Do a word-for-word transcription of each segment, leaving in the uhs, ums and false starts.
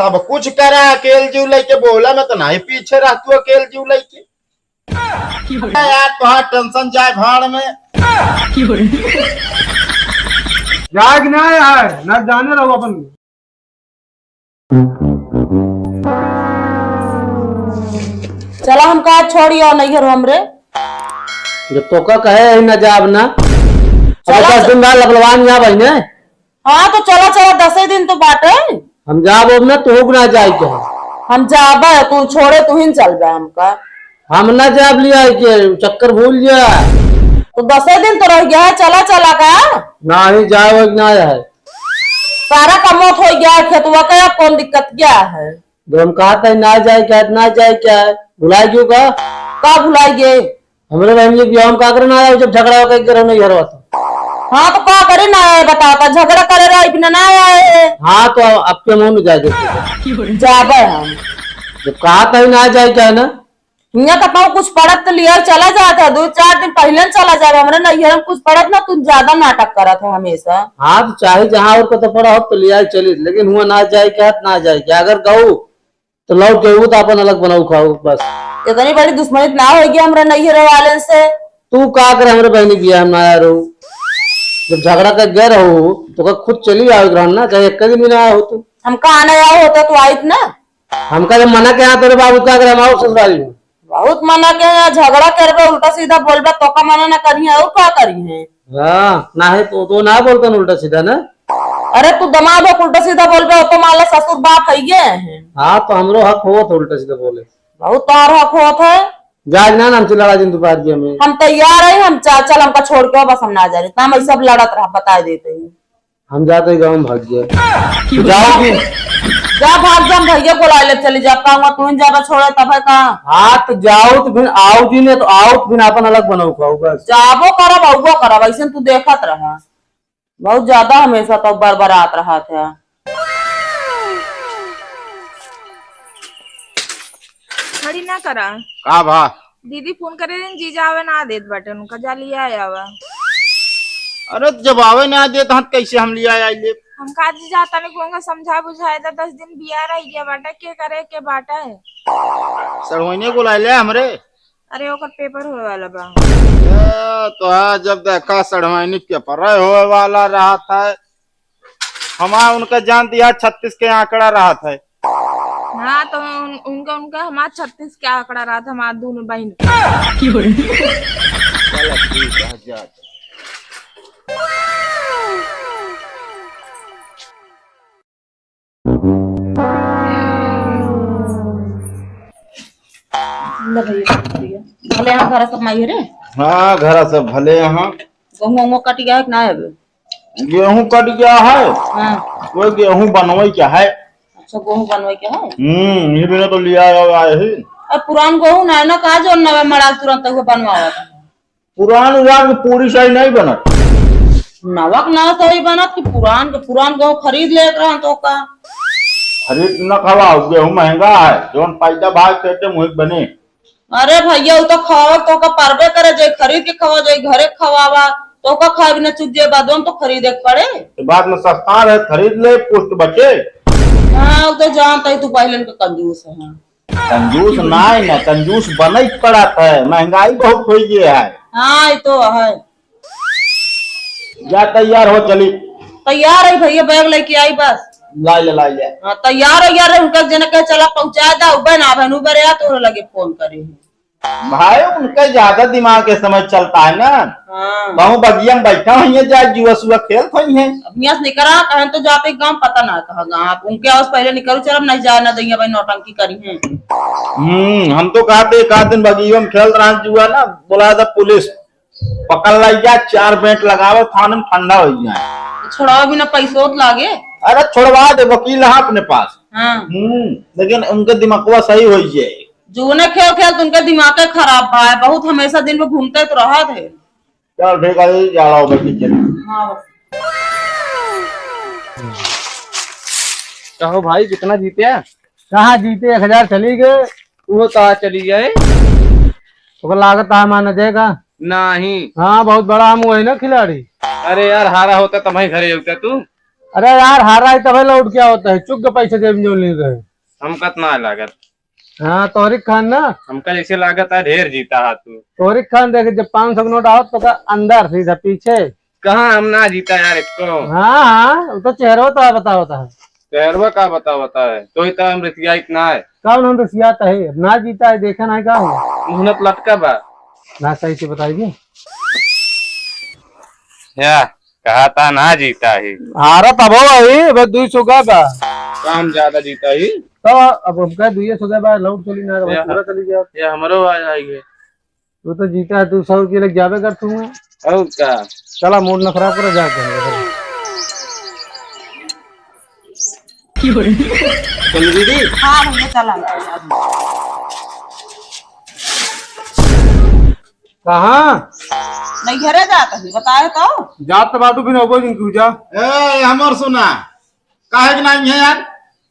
सब कुछ करा अकेल जीव लइके, बोला मत, नाही पीछे रह तू अकेल जीव लइके। यार, तोहार टेंशन जाए भाड़ में। जाए कि ना यार, ना जाने रहो अपन। चला, हम कहा छोड़ी आओ नैहर हमरे। जब तोका कहे ही ना जाब ना। अब चला, दस दिन बाद लबलवान यहाँ बहिने। हाँ, तो चला, चला, दसे दिन तो बाटे। हम जाब, अब ना तू ना जाए के। हम जाबे, तू छोड़े, तू ही न चलबे हमका। हम ना जाब लिया के, चक्कर भूल जा। तो दसे दिन तो रह गया है, चला, चला का? नाही, जाए ना है। सारा कमौत हो गया है, खेतवा का, अब कौन दिक्कत क्या है? जब हम कहा था ना जाए क्या है, ना जाए क्या है, भुला गयो का? का भुला गए? हमरे बहन के बियाह में का करे ना आए, जब झगड़ा करके रहो नहीं घर वाला। हाँ, तो का करे ना आए, बताओ, तो झगड़ा करे रहो, बिना ना आए। हाँ, तो अब के मुंह में जाए देते। जाबे हम। जब कहा था ही ना जाए क्या है ना? हियाँ कतहु कुछ पड़त तो लिया चला जात है, दो चार दिन पहले न चला जाबे, हमरे नैहर में कुछ पड़त ना, तू ज्यादा नाटक करत है हमेशा। हाँ, तो चाहे जहाँ और को तो पड़ा हो तो लिया चली, लेकिन हुआ ना जाए क्या, ना जाए क्या, अगर गऊ तो लौट के वो तो अपन अलग बनाऊ खाऊ बस। इतनी बड़ी दुश्मनी तो ना होगी हमरे नैहर वाले से। तू का करे हमरे बहनी बियाह में ना आया रहू, जब झगड़ा कर गए रहू तो का खुद चली आवे रहन ना, चाहे एक दिन भी ना आया हो तू। हम कहाँ ना आया होता तो आइत ना। हमका जब मना के यहाँ तेरे बाबू का करे हम आओ ससुराल में। बहुत मना के यहाँ झगड़ा करबे, उल्टा सीधा बोलबे तो का मना ना करिए और का करिए। हाँ, ना है तो, तो ना बोलते न उल्टा सीधा ना। अरे तू दमाद हो, उल्टा सीधा बोलबे, वो तो मान ला ससुर बाप है ये है। हाँ, तो हमरो हक होत है उल्टा सीधा बोले। बहुत तोहार हक होत है। जा ना, ना, हमसे लड़ा जिन दोपहर के हमें। हम तैयार है, हम चा-, चल हमका छोड़ के आओ, बस हम ना जा रहे, इतना हम ऐसे अब लड़त रहा, बता देते ही। हम जाते ही गाँव में भाग गए। जाओ भी। जा भाग जा, हम भैया बोला ले चली जा, का हुआ, तू ही जाबा छोड़े तब है का? हाँ, तो जाओ तो फिर आओ जी ने, तो आओ तो फिर अपन अलग बनाओ खाओ बस। जाबो करब, अउबो करब, ऐसे तू देखत रहा। बहुत ज्यादा हमेशा तो बरबरात रहत है। खड़ी ना करा। का भा? दीदी फोन करे रही, जीजा आवे ना देत बाटे, उनका जा लिया आवा। अरे जब आवे ना देत हत, कैसे हम लिया आई लेब? हम का जीजा तने को समझा बुझाए दा, दस दिन बिया रह गया बाटे, के करे के बाटे। सड़वइने को लाए ले हमरे। अरे ओकर पेपर होए वाला बा। ए, तो आज जब देखा सड़वाइनी पेपर होए वाला रहत है, हमार उनका जान दिया छत्तीस के आंकड़ा रहत है। हाँ, तो उन, उनका, उनका हमार छत्तीस के आंकड़ा रहत है, हमार दोनों बहन के। चलो ठीक है, जा। ले भैया, भैया। भले यहाँ घर सब माई रे। हाँ, घर सब भले यहाँ। गेहूं, गेहूं कट गया है कि ना अबे? गेहूं कट गया है। हाँ। वो गेहूं बनवे क्या है? अच्छा, गेहूं बनवे क्या है? हम्म, ये बिना तो लिया आया है। अब पुरान गेहूं ना है ना, कहाँ जो नवे मड़ाल तुरंत वो बनवावा था। पुरान उरान के पूरी सही नहीं बनत। नवक ना सही बनत कि पुरान के, पुरान गेहूं खरीद लेत रहन तो का? खरीद न खवाओ, गेहूं महंगा है, जौन पैदा भाव खेते मुहे बने। अरे भैया, उ तो खावा तो का परबे करे, जे खरीद के खावा, जे घरे खवावा, तो का खाए बिना चुप जे बाद में तो खरीदे के पड़े। तो बाद में सस्ता रहे, खरीद ले, पुष्ट बचे। हाँ, उ तो जानता ही तू पहले के कंजूस है। कंजूस ना है ना, कंजूस बने के पड़त है, महंगाई बहुत हो गई है। हाँ, ये तो है। जा तैयार हो, चली। तैयार है भैया, बैग लेके आई बस। लाई ले, लाई ले। हाँ, तैयार हो यार, उनका जने के चला पहुँचा दा, उबे ना बहन, उबे रे, तोरे लगे फोन करे। भाई, उनका ज्यादा दिमाग के समय चलता है ना। हाँ। बहु बगिया में बैठा हुई है, जा जुआ सुआ खेलत हुई है। अब यहाँ से निकला, कहें तो जाते गाँव, पता ना कहाँ गाँव। आप उनके आवाज पहले निकल, चल, अब नहीं जाए ना दैया भाई, नौटंकी करी है। हम्म, हम तो कहते एक आध दिन बगिया में खेल रहा जुआ ना, बुला दा पुलिस। पकड़ लाई जा, चार बेंट लगावे, थाने में ठंडा हो जाए। तो छोड़ावे बिना पैसो तो लागे। अरे छोड़वा दे, वकील है अपने पास। हाँ। हम्म, लेकिन उनके दिमागवा सही हो जाए। जो उन्हें खेल खेल तो उनके दिमाग के खराब बा, बहुत हमेशा दिन में घूमते तो रहत है। चल ठीक है, जा रहा हूँ मैं किचन। हाँ बस। कहो भाई, कितना जीते? कहाँ जीते, एक हजार चली गए। वो कहाँ चली गए? ओकर लागत है मान जाएगा। नहीं। हाँ, बहुत बड़ा हम वही ना खिलाड़ी। अरे यार, हारा होता तो मैं घरे होता तू। अरे यार, हारा है तबे लौट के आवत है, चुग के पैसे जेब में जो ले रहे। हमका त ना लागत। हाँ, तोहरी खान ना। हमका जैसे लागत है ढेर जीता है तू। तोहरी खान देख, जब पाँच सौ के नोट आवत तो का अंदर सीधा पीछे। कहाँ हम ना जीता यार एको। हाँ, हाँ, वो तो चेहरवा तो बतावत है। चेहरवा का बतावत है? तो ही तो हम रिसियाई ना है। कौन हम रिसियात है? अब ना जीता है, देखा ना है का हो? मुहनत लटका बा। ना सही से बताइए। या, कहा था ना जीता ही। हारा तब हो भाई, बस दुई सौ का बा। काम ज्यादा जीता ही। तो अब हमका दुइये सौ का बा, लौट चली ना, बस या, पूरा चली गया। ये हमरो आ जाएगी। तू तो जीता है, तू सौ रुपये लेके जाबे कर तू। और का? चला, मूड ना खराब करो, जा के। चल दीदी। हाँ भैया, चला। कहाँ? नैहरे जात ही, बताए तो। जात तो बाटू, फिर अबो दिन तू जा। ए, हमर सुना, काहे के नाई है यार?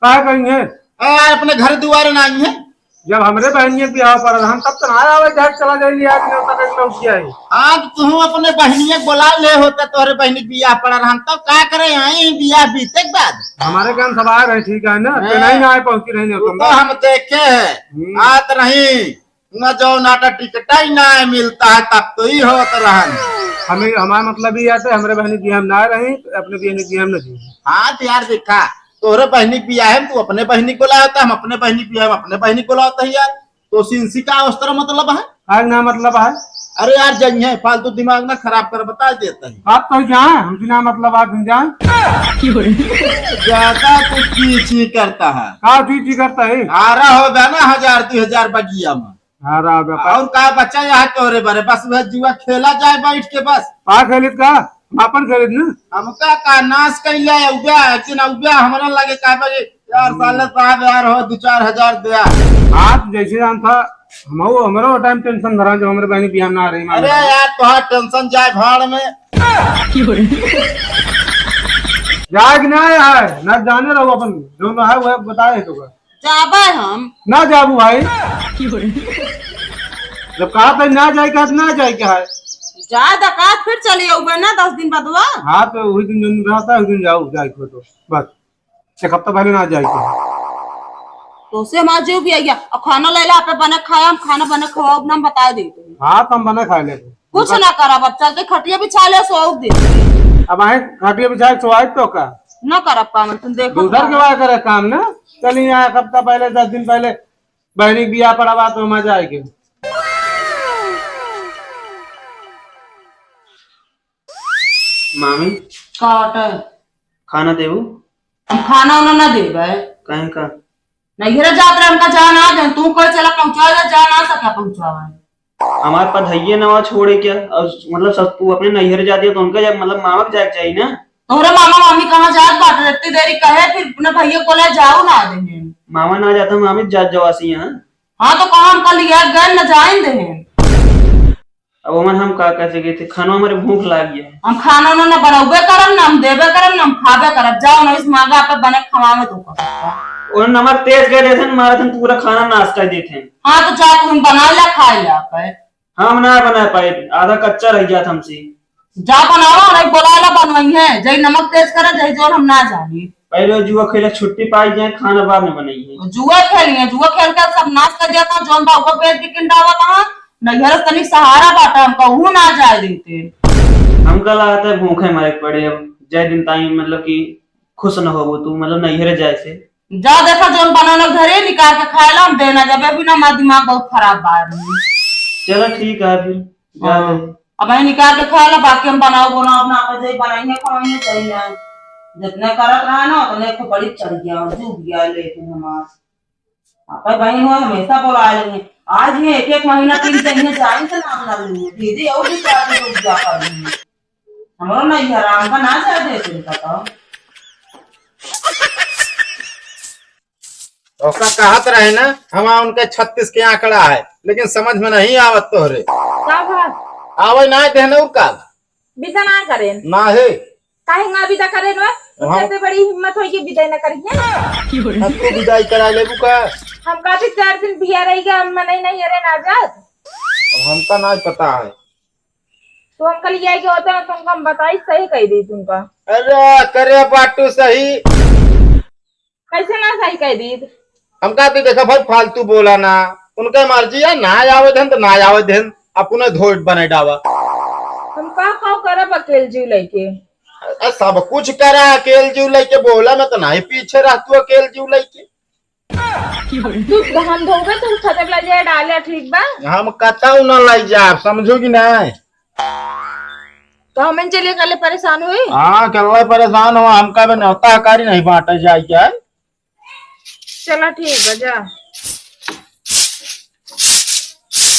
काहे कहीं है? ए यार, अपने घर दुआरे नाई है। जब हमरे बहनिया के बियाह पड़ल, हम तब तो ना आवे, जाके चला जाइली, आज न्योता देख लो क्या है। हाँ, तो तू अपने बहनिया के बुला ले होता, तोहरे बहनी के बियाह पड़ल, हम तब का करे, आई बियाह बीते के बाद। हमारे गांव सब आए रहे, ठीक है ना? हाँ। तो नहीं ना आए, पहुंची रही वो न्योता तो में। हम देखे हैं, हम्म। आत रही, न जो नाटा टिकट ही ना मिलता है, तब तो ही होत रहन। हमें, हमारा मतलब ये आता है, हमरे बहनी के बियाह में ना रही, तो अपने बहनी के बियाह में ना जी। हाँ, तो यार देखा, तोहरे बहनी के बियाह है, तू अपने बहनी को लाया था, हम अपने बहनी के बियाह में अपने बहनी को लाते हैं यार। तो सिंसी का उस तरह मतलब है? आज ना मतलब है। अरे यार, जइहे, फालतू दिमाग ना खराब कर, बता देता है। बात तो क्या है? हम बिना मतलब आज हम जाए। ज्यादा तू ची ची करता है। का ची ची करता है? हारा हो गया ना हजार, दो हजार बगिया में। हारा हो गया। और का बचा यहाँ तोरे बरे? बस वह जुआ खेला जाए बैठ के बस। का खेलित का? हम अपन खेलित ना। हमका का नाश कैले उब्या, एक दिन उब्या हमरा लगे का बे, यार साले साहब यार हो दो चार हजार दे यार। आप जैसे जान था, हम, हमरो टाइम टेंशन धरा जो हमरे बहनी बियाह ना रही, अरे मामा। यार तोहार टेंशन जाए भाड़ में। जाए कि ना है, ना जाने रहो अपन, जो ना है वह बताए तो का। जाबे हम। ना जाबू भाई। जब कहा था ना जाए के है, तो ना जाए के है। जा दकात फिर चली आऊबे ना दस दिन बदवा। हाँ, तो वही दिन जो रहता है, वही दिन जाओ, जाए के हो तो। बस, एक हफ्ता पहले ना जाए के है। तो से हमारा जीव भी आ गया। और खाना ले ला, आप बने खाए, हम खाना बने खवाओ, अपना हम बता देते हैं। हाँ, तो हम बने खा लेते। कुछ ना करब, अब चलते खटिया बिछा ले, सो दे। अब आए खटिया बिछा के सोआई तो का? ना करब काम, तुम देखो दूसर काम। के बात करे काम ना। चल यहाँ एक हफ्ता पहले, दस दिन पहले बहनी के बियाह पड़ा बा तो मजा आएगी। मामी, का बाटे? खाना देबू? हम खाना उना ना देबे। काहे का? नैहरे जात रहे, हमका जा ना दे, तू कहे चला पहुँचा दे, जा ना सका पहुँचावे। हमार पढ़ाइये नवा छोड़े क्या? और मतलब सब तू अपने नैहर जाती है तो उनका जा, मतलब मामा के जाए के चाहिए ना। तोहरे मामा मामी कहाँ जात बाटे? इतनी देरी कहे, फिर अपने भैया को ले जाओ ना दे। मामा ना जाता, मामी जात जवासी यहाँ। हाँ तो कहाँ हमका लिया गए न जाइन दे। अब ओमन हम का कर सके थे, खाना हमारे भूख लाग गया है। हम खाना उना ना बनौबे करब, ना हम देबे करब, ना हम खाबे करब। जाओ ना, इस मांगा आप बने खवावे तो का। उन्होंने हमारे तेज कर देते हैं, मारा था पूरा खाना नाश कर देते हैं। हाँ, तो जा तुम बना ला, खा ला आप। हम ना बना पाए, आधा कच्चा रह गया था हमसे। जा बनावा, नहीं बोला ला बनवाई है, जय नमक तेज करे, जय जोर हम ना जानी। पहले जुआ खेले छुट्टी पाई जाए, खाना बाद में बनाई है। जुआ खेली है, जुआ खेल के सब नाश कर दिया था, जौन बा ऊपर पेट भी किंडावा था, नैहर से तनिक सहारा बाटा, हमका ऊ ना जाए देते। हमका लागत है भूखे मरे के पड़े अब, जय दिन ताई मतलब कि खुश न होबो तू, मतलब नैहरे जाए से। जा देखा जौन बनाना घरे निकाल के खाए ला, हम देना जबे भी ना, हमारा दिमाग बहुत खराब बा अभी। चलो ठीक है फिर, जा हाँ। दे। अब वही निकाल के खाए ला, बाकी हम बनाओ बनाओ अपना आप जाई बनाइए खाइए सही ना। जितने करत रहा ना उतने को बड़ी चढ़ गया और डूब गया लेकिन हमार। आपा बहन हो हमेशा बोला लेंगे। आज ही एक एक महीना तीन महीने जाए से नाम ना लेंगे। दीदी और भी चार दिन रुक जा कर लेंगे। हमरो नहीं हराम का ना जाए दे तुम बताओ। ओका कहत रहे ना, हमार उनके छत्तीस के आंकड़ा है, लेकिन समझ में नहीं आवत तोहरे। का बात? आवे ना देहन और का? विदा ना करेन। ना है। काहे ना विदा करेन वा? हम कैसे बड़ी हिम्मत होई कि विदा ना करिए? अब तू विदाई करा लेबू का? हम कहते चार दिन बिया रही गया, हम मनई नहीं अरे ना जात। हमका ना पता है। तो हमका लियाई के होता ना, तो हमका हम बताई, सही कह दी तुमका। अरे, करे बाटू सही। कैसे ना सही कह दी? हमका तो देखा भाई, फालतू बोला ना। उनका मर्जी है, ना आवे देन तो ना आवे देन, अपने धोट बने डावा। हम का का करब अकेल जीव लेके? अरे, सब कुछ करा अकेल जीव लेके, बोला में तो नहीं पीछे रह तू अकेल जीव लेके। तू धान धोबे, तू छते पे ले जाए डाले, ठीक बा? हम कतऊ ना ले जाब, समझू कि नहीं? तो हमें चलिए, कल परेशान हुई। हाँ, कल परेशान हो, हमका भी नौता हकारी नहीं बांटे जाए क्या? चला ठीक बा, जा।